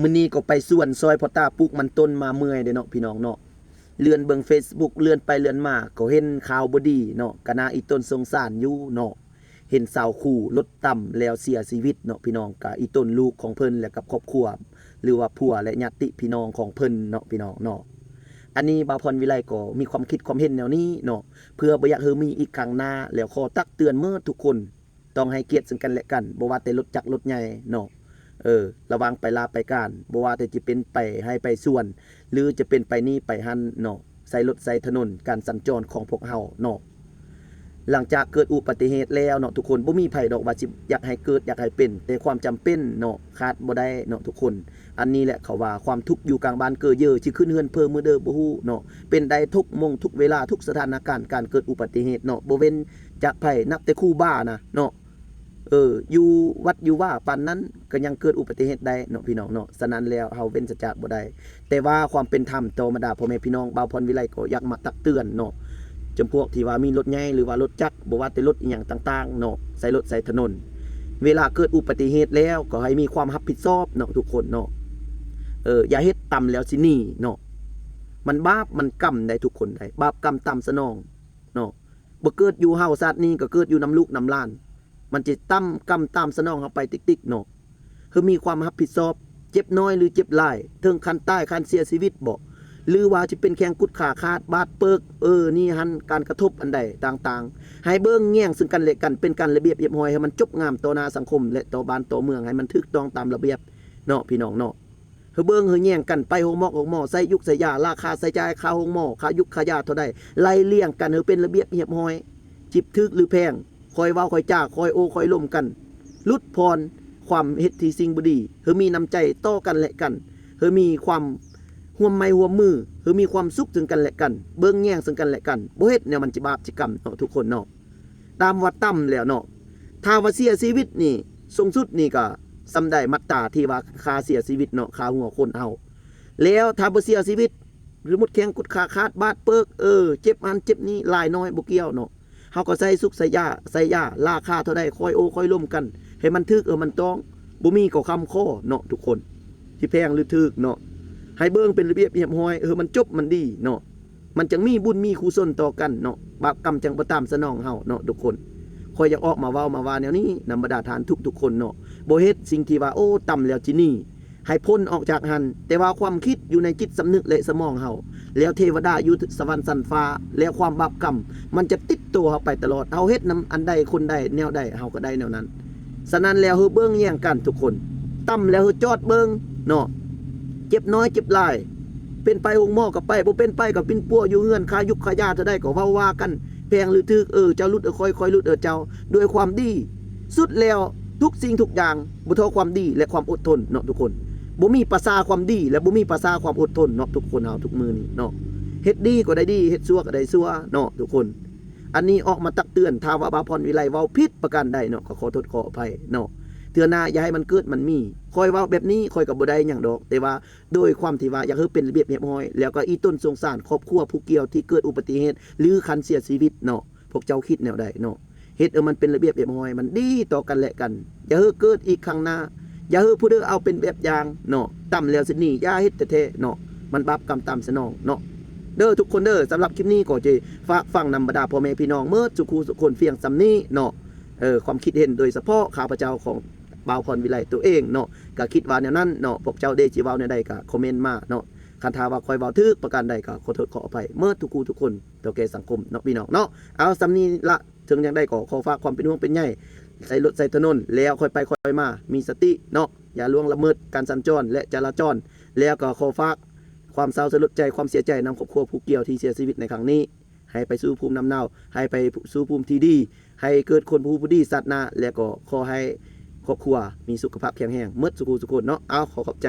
ມື້ນີ້ກໍໄປສວນຊ່ອຍພໍ່ຕາປູກມັນຕົ້ນມາ ເມື່ອຍເດ້ເນາະພີ່ນ້ອງເນາະ. ເລື່ອນເບິ່ງເຟສບຸກ ເລື່ອນໄປເລື່ອນມາກໍເຫັນຂ່າວບໍ່ດີເນາະ, ກະໜ້າອີ່ຕົນສົງສານຢູ່ເນາະ. ເຫັນສາວຄູ່ລົດຕຳແລ້ວເສຍຊີວິດເນາະພີ່ນ້ອງ, ກະອີ່ຕົນລູກຂອງເພິ່ນ ແລະ ກັບຄອບຄົວ ຫຼືວ່າຜົວ ແລະ ຍາດຕິພີ່ນ້ອງຂອງເພິ່ນເນາະພີ່ນ້ອງເນາະ. ອັນນີ້ບ່າວພອນວິໄລກໍມີຄວາມຄິດຄວາມເຫັນແນວນີ້ເນາະ, ເພື່ອບໍ່ຢາກໃຫ້ມີອີກຄັ້ງໜ້າ ແລ້ວຂໍຕັກເຕືອນເໝິດທຸກຄົນ ຕ້ອງໃຫ້ກຽດເຊິ່ງກັນແລະກັນ, ບໍ່ວ່າແຕ່ລົດຈັກລົດໃຫຍ່ເນາະ, ເອີ ລະຫວ່າງໄປລາໄປການ, ບໍ່ວ່າແຕ່ຈະເປັນໄປໄຮ່ໄປສວນ ຫຼືຈະເປັນໄປນີ້ໄປຫັ້ນເນາະ, ໃຊ້ລົດໃຊ້ຖະໜົນການສັນຈອນຂອງພວກເຮົາເນາະ. ຫຼັງຈາກເກີດອຸບັດຕິເຫດແລ້ວເນາະທຸກຄົນ, ບໍ່ມີໃຜດອກວ່າຊິຢາກໃຫ້ເກີດ ຢາກໃຫ້ເປັນ, ແຕ່ຄວາມຈຳເປັນເນາະ ຂາດບໍ່ໄດ້ເນາະທຸກຄົນ. ອັນນີ້ແຫຼະເຂົາວ່າຄວາມທຸກຢູ່ກາງບ້ານເກີເຢີ ຊິຂຶ້ນເຮືອນເພີງມື້ເດີບໍ່ຮູ້ເນາະ, ເປັນໄດ້ທຸກໂມງທຸກເວລາ ທຸກສະຖານະການການເກີດອຸບັດຕິເຫດເນາະ, ບໍ່ເວັ້ນຈາກໃຜ ນັບແຕ່ຄູບານະເນາະ. ເອີ ຢູ່ວັດຢູ່ວາປານນັ້ນກໍຍັງເກີດອຸບັດຕິເຫດໄດ້ເນາະພີ່ນ້ອງເນາະ, ສະນັ້ນແລ້ວເຮົາເວັ້ນສະຈາກບໍ່ໄດ້. ແຕ່ວ່າຄວາມເປັນທຳຕໍ່ບັນດາພໍ່ແມ່ພີ່ນ້ອງ ບ່າວພອນວິໄລກໍຢາກມາຕັກເຕືອນເນາະ, ຈຳພວກທີ່ວ່າມີລົດໃຫຍ່ ຫຼືວ່າລົດຈັກ ບໍ່ວ່າແຕ່ລົດອີ່ຫຍັງຕ່າງໆເນາະ, ໃຊ້ລົດໃຊ້ຖະໜົນ ເວລາເກີດອຸບັດຕິເຫດແລ້ວກໍໃຫ້ມີຄວາມຮັບຜິດຊອບເນາະທຸກຄົນເນາະ. ເອີ ຢ່າເຮັດຕຳແລ້ວຊິໜີເນາະ, ມັນບາບມັນກຳໄດ໋ທຸກຄົນໄດ໋, ບາບກຳຕາມສະໜອງເນາະ. ບໍ່ເກີດຢູ່ເຮົາຊາດນີ້ກໍເກີດຢູ່ນຳລູກນຳຫຼານ, ມັນຈະຕາມກຳຕາມສະໜອງເຮົາໄປຕິກໆເນາະ. ເຮົາມີຄວາມຮັບຜິດຊອບ, ເຈັບນ້ອຍຫຼືເຈັບຫຼາຍ ເຖິງຂັ້ນຕາຍ ຂັ້ນເສຍຊີວິດບໍ ຫຼືວ່າຈະເປັນແຂ້ງກຸດຂາຂາດ ບາດເປິກ ເອີ ນີ້ຫັ້ນ ການກະທົບອັນໃດຕ່າງໆ ໃຫ້ເບິ່ງແຍງເຊິ່ງກັນແລະກັນ ເປັນການລະບຽບຮຽບຮ້ອຍ ໃຫ້ມັນຈົບງາມຕໍ່ໜ້າສັງຄົມ ແລະ ຕໍ່ບ້ານຕໍ່ເມືອງ ໃຫ້ມັນຖືກຕ້ອງຕາມລະບຽບເນາະ ພີ່ນ້ອງເນາະ. ເຮົາເບິ່ງເຮົາແຍງກັນໄປໂຮງໝໍໂຮງໝໍ ໃຊ້ຢຸກໃຊ້ຢາ ລາຄາໃຊ້ຈ່າຍຄ່າໂຮງໝໍ ຄ່າຢຸກຄ່າຢາເທົ່າໃດ ໄລ່ລຽງກັນໃຫ້ເປັນລະບຽບຮຽບຮ້ອຍ ຈິບຖືກຫຼືແພງ ຄ່ອຍເວົ້າຄ່ອຍຈາ ຄ່ອຍໂອ້ຄ່ອຍລົມກັນ ຫຼຸດຜ່ອນຄວາມເຮັດທີ່ສິ່ງບໍ່ດີ ເຮົາມີນ້ຳໃຈຕໍ່ກັນແລະກັນ ເຮົາມີຄວາມຮ່ວມໄມ້ຮ່ວມມື ເຮົາມີຄວາມສຸກເຊິ່ງກັນແລະກັນ ເບິ່ງແຍງເຊິ່ງກັນແລະກັນ ບໍ່ເຮັດແນວມັນຈະບາບຈະກຳເນາະ ທຸກຄົນເນາະ. ຕາມວ່າຕ່ຳແລ້ວເນາະ ຖ້າວ່າເສຍຊີວິດນີ້ ສູງສຸດນີ້ກໍສ່ຳໃດ ມາດຕາທີ່ວ່າຄ່າເສຍຊີວິດເນາະ ຄ່າຫົວຄົນເຮົາ. ແລ້ວຖ້າບໍ່ເສຍຊີວິດ ສົມມຸດແຂ້ງກຸດຂາຂາດ ບາດເປິກ ເອີ ເຈັບຫັ້ນເຈັບນີ້ ຫຼາຍໜ້ອຍບໍ່ກ່ຽວເນາະ ເຮົາກໍໃສ່ຊຸກໃສ່ຢາ ໃສ່ຢາ ລາຄາເທົ່າໃດ ຄ່ອຍໂອ້ຄ່ອຍລົມກັນ ໃຫ້ມັນຖືກ ເອີ ມັນຕ້ອງ ບໍ່ມີກໍຄຳຂໍເນາະທຸກຄົນ ຊິແພງຫຼືຖືກເນາະ ໃຫ້ເບິ່ງເປັນລະບຽບຮຽບຮ້ອຍ ເອີ ມັນຈົບມັນດີເນາະ ມັນຈັ່ງມີບຸນມີກຸສົນຕໍ່ກັນເນາະ ບາບກຳຈັ່ງບໍ່ຕາມສະໜອງເຮົາເນາະທຸກຄົນ. ຂ້ອຍຢາກອອກມາເວົ້າມາວ່າແນວນີ້ນຳບັນດາທ່ານທຸກໆຄົນເນາະ ບໍ່ເຮັດສິ່ງທີ່ວ່າ ໂອ້ ຕ່ຳແລ້ວຊິໜີ ໃຫ້ພົ້ນອອກຈາກຫັ້ນ ແຕ່ວ່າຄວາມຄິດຢູ່ໃນຈິດສຳນຶກ ແລະ ສະໝອງເຮົາ ແລ້ວເທວະດາຢູ່ສະຫວັນຊັ້ນຟ້າ ແລ້ວຄວາມບາບກຳມັນຈະຕິດໂຕເຮົາໄປຕະຫຼອດ ເຮົາເຮັດນຳອັນໃດຄົນໃດແນວໃດ ເຮົາກໍໄດ້ແນວນັ້ນ. ສະນັ້ນແລ້ວ ເຮົາເບິ່ງແຍງກັນທຸກຄົນ ຕ່ຳແລ້ວເຮົາຈອດເບິ່ງເນາະ ເຈັບນ້ອຍເຈັບຫຼາຍ ເປັນໄປໂຮງໝໍກໍໄປ ບໍ່ເປັນໄປກໍປິ່ນປົວຢູ່ເຮືອນ ຄ່າຢຸກຄ່າຢາເທົ່າໃດກໍເວົ້າວ່າກັນ ແພງຫຼືຖືກ ເອີ ເຈົ້າຫຼຸດເອີຂ້ອຍ ຂ້ອຍຫຼຸດເອີເຈົ້າ ດ້ວຍຄວາມດີ. ສຸດແລ້ວທຸກສິ່ງທຸກຢ່າງບໍ່ທໍ່ຄວາມດີ ແລະ ຄວາມອົດທົນເນາະທຸກຄົນ ບໍ່ມີປະສາຄວາມດີ ແລະ ບໍ່ມີປະສາຄວາມອົດທົນເນາະ ທຸກຄົນເຮົາທຸກມື້ນີ້ເນາະ ເຮັດດີກໍໄດ້ດີ ເຮັດຊົ່ວກໍໄດ້ຊົ່ວເນາະທຸກຄົນ. ອັນນີ້ອອກມາຕັກເຕືອນ ຖ້າວ່າບ່າວພອນວິໄລເວົ້າຜິດປະການໃດເນາະ ກໍຂໍໂທດຂໍອະໄພເນາະ ເທື່ອໜ້າຢ່າໃຫ້ມັນເກີດມັນມີ. ຂ້ອຍເວົ້າແບບນີ້ ຂ້ອຍກໍບໍ່ໄດ້ຫຍັງດອກ ແຕ່ວ່າໂດຍຄວາມທີ່ວ່າຢາກໃຫ້ເປັນລະບຽບຮຽບຮ້ອຍ ແລ້ວກໍອີ່ຕົນສົງສານຄອບຄົວຜູ້ກ່ຽວທີ່ເກີດອຸບັດຕິເຫດ ຫຼື ຄັນເສຍຊີວິດເນາະ. ພວກເຈົ້າຄິດແນວໃດເນາະ ເຮັດໃຫ້ມັນເປັນລະບຽບຮຽບຮ້ອຍ ມັນດີຕໍ່ກັນແລະກັນ ຢ່າໃຫ້ເກີດອີກຄັ້ງໜ້າ ຢ່າໃຫ້ຜູ້ໃດເອົາເປັນແບບຢ່າງເນາະ ຕ່ຳແລ້ວຊິໜີ ຢ່າເຮັດແທ້ໆເນາະ ມັນບາບກຳຕາມສະໜອງເນາະ ເດີທຸກຄົນເດີ. ສຳລັບຄລິບນີ້ກໍຈະຝາກຝັງນຳບັນດາພໍ່ແມ່ພີ່ນ້ອງເໝິດສູ່ຄູ່ສູ່ຄົນພຽງສ່ຳນີ້ເນາະ ເອີ ຄວາມຄິດເຫັນໂດຍສະເພາະຂ້າພະເຈົ້າຂອງບ່າວພອນວິໄລໂຕເອງເນາະ ກໍຄິດວ່າແນວນັ້ນເນາະ ພວກເຈົ້າເດຊິເວົ້າແນວໃດກໍຄອມເມັນມາເນາະ ຄັນຖ້າວ່າຂ້ອຍເວົ້າຖືກປະການໃດກໍຂໍໂທດຂໍອະໄພເໝິດທຸກຄູ່ທຸກຄົນ ເທົ່າແກ່ສັງຄົມເນາະ ພີ່ນ້ອງເນາະ. ເອົາ ສ່ຳນີ້ລະ ເຖິງຢ່າງໃດກໍຂໍຝາກຄວາມເປັນຫ່ວງເປັນໃຍ ໃຊ້ລົດໃຊ້ຖະໜົນ ແລ້ວຄ່ອຍໄປຄ່ອຍມາ ມີສະຕິເນາະ ຢ່າລ່ວງລະເມີດການສັນຈອນ ແລະ ຈະລາຈອນ ແລ້ວກໍຂໍຝາກຄວາມເສົ້າສະຫຼົດໃຈ ຄວາມເສຍໃຈນຳຄອບຄົວຜູ້ກ່ຽວທີ່ເສຍຊີວິດໃນຄັ້ງນີ້ ໃຫ້ໄປສູ່ພູມນ້ຳເນົ່າ ໃຫ້ໄປສູ່ພູມທີ່ດີ ໃຫ້ເກີດຄົນຜູ້ ຜູ້ດີຊາດໜ້າ ແລ້ວກໍຂໍໃຫ້ຄອບຄົວມີສຸຂະພາບແຂງແຮງເໝິດສູ່ຄູ່ສູ່ຄົນເນາະ. ເອົາ ຂໍຂອບໃຈ.